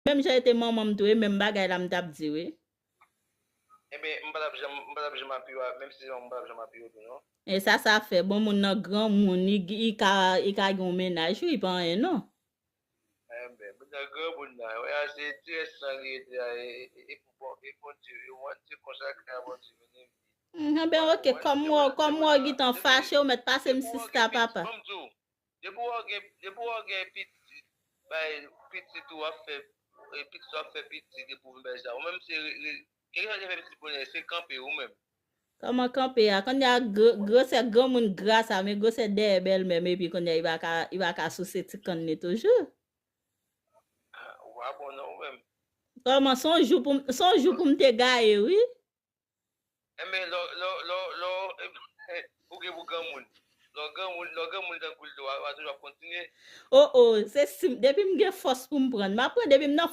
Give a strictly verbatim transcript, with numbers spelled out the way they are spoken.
Menm jan e te manman m tou, e menm bagay la m t ap di, wi. Ebyen, m pa t ap janm, m pa t ap janm apiye w, menm si se manman m, m pa t ap janm apiye w tou, non. E sa, sa fè, bon moun nan granmoun, li, li ka, li ka gen yon mennaj, wi, pa anyen, non. Ebyen, moun nan granmoun nan, wè, a se ti rès san li rete a, e, e, e pou bon, e Bondye, e wan, se konsa ke a Bondye mennen vi. Mhm, ben, ok, kòm w, kòm w gentan fache, ou mèt pase m sista papa. Depi w gen, depi w gen pitit, bay pitit ou ap fè, e pitit ou ap fè pitit, depi w vin bay sa. Ou menm se, re- re- Kèlkeswa ki fè pitit bonè, se kanpe ou menm. Kòman kanpe a? Kounye a gwo- gwosè granmoun gra sa, men gwosè dèyè bèlmè m, epi kounye a li pa ka, li pa ka souse ti kann li toujou. Ou pa bon non ou menm. Kòman, se yon jou pou m, se yon jou pou m te gaye, wi. Enben, lò, lò, lò, lò, ou gen pou granmoun. Lò granmoun, lò granmoun tankou l tou, w a toujou ap kontinye. O, o, se si, depi m gen fòs pou m pran, m ap pran, depi m nan